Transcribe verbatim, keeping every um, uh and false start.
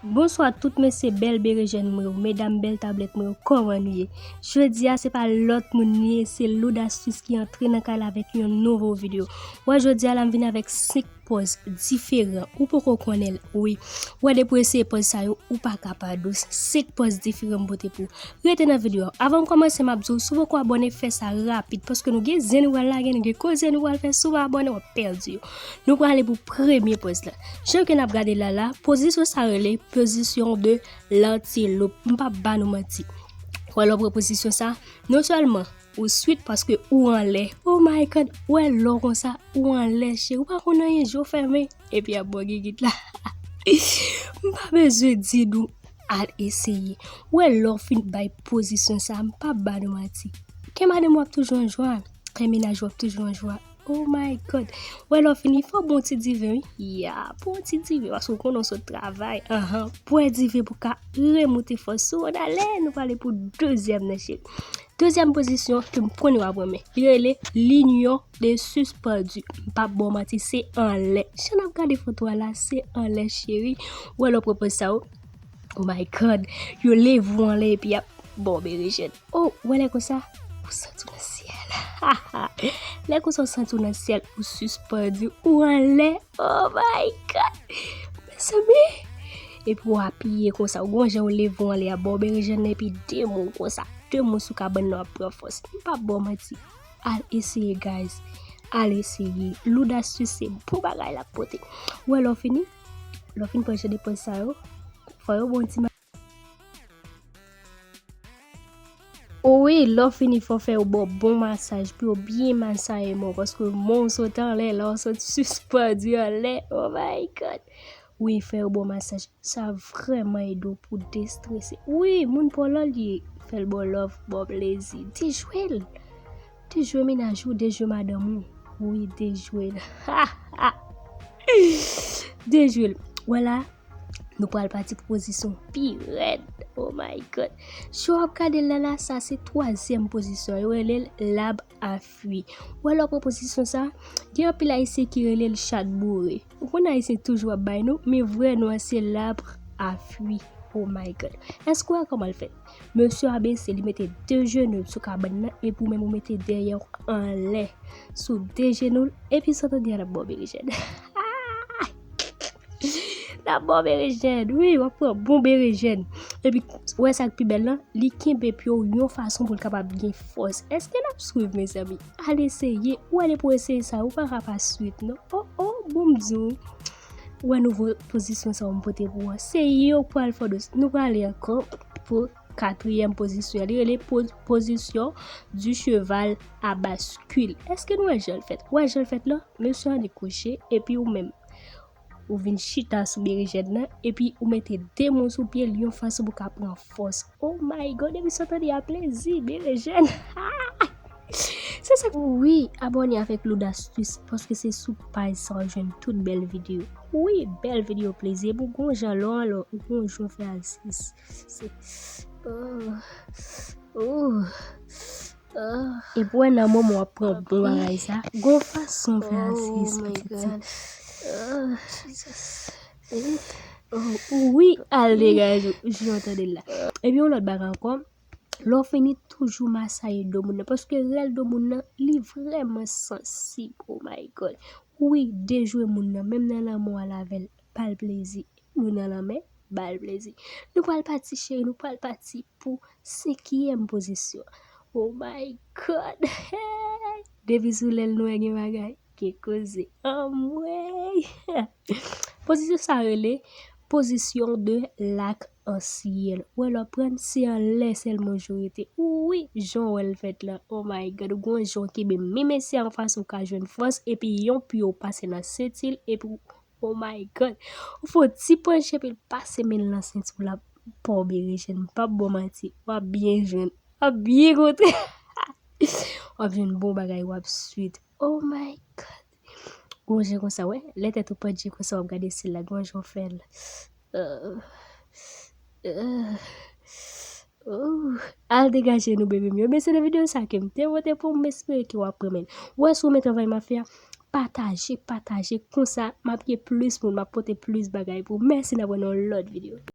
Bonswa tout mesye, bèl berejèn mwen yo, medam, bèl tablèt mwen yo, kòman nou ye? Jodi a se pa lòt moun li ye, se Loudastis ki antre nan kay la avèk yon nouvo videyo. Wè, jodi a la m vin avèk senk pòz diferan, ou poko konnen l, wi. Wè, depi w eseye pòz sa yo, ou pa ka pa dous. Senk pòz diferan m pote pou ou. Rete nan videyo a. Avan m kòmanse, m ap di w, si w poko abòne, fè sa rapid, paske nou gen zen nou pral lage, nou gen koze nou pral fè, si w pa abòne, w ap pèdi yo. Nou prale pou premye pòz la. Jan ke n ap gade la la, pozisyon sa rele pozisyon de lantilop. M p ap ba nou manti. Wè, lè w pran pozisyon sa, non sèlman ou swit paske ou anlè. Oh my God, wè, lè w konsa, ou anlè, cheri. Ou pa konn anyen, je w fèmen. Epi ap bò gigit la. M pa bezwen di nou, al eseye. Wè, lè w fin bay pozisyon sa, m p ap ba nou manti. Kè madanm w ap toujou an jwa. Kè mennaj w ap toujou an jwa. Oh my God. Wè, lè w fini, fò w bwè yon ti diven, wi. Ya, bwè yon ti diven, paske w konnen w sot travay. Anhan. Bwè diven pou ka remoute fòs ou. Ann ale, nou prale pou dezyèm nan, cheri. Dezyèm pozisyon ke m konnen w ap renmen. Li rele linyon de sispandu. M p ap ba w manti, se anlè. Jan n ap gade foto a la, se anlè, cheri. Wè, lè w pran pòz sa yo. Oh my God. Yo leve w anlè epi y ap ba w berejèn. Oh, wè, lè konsa, ou santi w nan syèl. Lè konsa, ou santi w nan syèl, ou sispandu, ou anlè. Oh my God. Mezanmi. Epi w apiye konsa, ou gon jan w leve w anlè a, ba w berejèn nan epi de men w konsa. De men w sou kabann nan, w ap pran fòs. M p ap ba w manti. Al eseye, guys. Al eseye. Loudastis se bon bagay l ap pote. Wè, lè w fini, lè w fin pran jan de pòz sa yo, fò yo ba w yon ti ma-, wi, lè w fini, fò fè yo ba w bon masaj pou yo byen masaye men w, paske men w sot anlè, la w sot sispandu anlè. Oh my God. Wi, fè yo ba w masaj. Sa vrèman ede w pou destrese. Wi, moun pa w lan li ye, fè l ba w love, ba w plezi. Dejwe l. Dejwe mennaj ou, dejwe madanm ou. Wi, dejwe l. Dejwe l. Wè la, nou pral pati pou pozisyon pi rèd. Oh my God. Jan w ap gade l la la, sa se twazyèm pozisyon. Yo rele l lab a fwi. Wè, lè w pran pozisyon sa, gen anpil Ayisyen ki rele l chat boure. Ou konn Ayisyen toujou ap bay non, men vrè non an se l'arbre à fruits. Oh my God. Èske w wè kòman l fèt? Mesye a bese, li mete de jenou l sou kabann nan, epi ou menm ou mete dèyè w anlè sou de jenou l, epi san tande a l ap ba w berejèn. L ap ba w berejèn, wi, w ap pran bon berejèn. Epi, wè sa k pi bèl lan, li kenbe pye w yon fason pou l kapab gen fòs. Èske n ap swiv, mezanmi? Al eseye, ou ale pou eseye sa, ou pa ka pa swit, non. Oh, oh, bon, m di w. Ou wè nouvo pozisyon sa yo m pote pou ou an. Se yo k pral fè w dous. Nou prale ankò pou katriyèm pozisyon. Li rele po-, pozisyon du cheval à bascule. Èske nou wè jan l fèt? Ou wè jan l fèt la? Mesye an li kouche, epi ou menm. Ou vin chita sou berejèn nan, epi ou mete de men w sou pye l yon fason pou w ka pran fòs. Oh my God, epi sa w tande a plezi, berejèn. Se sa. Wi, abòne avèk Loudastis, paske se sou paj sa w jwenn tout bèl videyo. Wi, bèl videyo plezi, epi w gon jan lò, lò, ou gon jan fè asis. Se, oh, oh. Epi w wè nan moman w ap pran bon bagay sa, gon fason w fè asis, pitit. Oh, wi, al degaje w, jan w tande l la. Epi yon lòt bagay ankò, lè w fini toujou masaye do moun nan, paske rèl do moun nan, li vrèman sansib, oh my God. Wi, dejwe moun nan, menm nan lanmou al avè l, ba l plezi. Nou nan lanmè, ba l plezi. Nou pral pati, cheri, nou pral pati pou senkyèm pozisyon. Oh my God! Depi sou lèl nou wè gen bagay, gen koze. Anmwey! Pozisyon sa rele pozisyon de l'arc-en-ciel. Wè lè w pran l, se anlè sèlman w rete. Wi, jan w wè l fèt la. Oh my God, ou gon jan w kenbe men mesye a yon fason w ka jwenn fòs, epi yon pye w pase nan senti l, epi w Oh my God. Ou fè yon ti panche epi l pase men l nan senti w la. Pòv berejèn, m p ap ba w manti. W ap byen jwenn. W ap byen kontre. W ap jwenn bon bagay, w ap swit. Oh my God. Gon jan konsa, wè. Lè tèt ou pandje konsa, w ap gade syèl la. Gon jan w fè l. Euh, euh. Oh, al degaje nou, bebe m yo. Men se nan videyo sa ke m te pote pou w, m espere ke w ap renmen l. Ou wè, si w renmen travay m ap fè a, pataje, pataje. Konsa, m ap gen plis moun, m ap pote plis bagay pou w. Mèsi, n ap wè nan yon lòt videyo.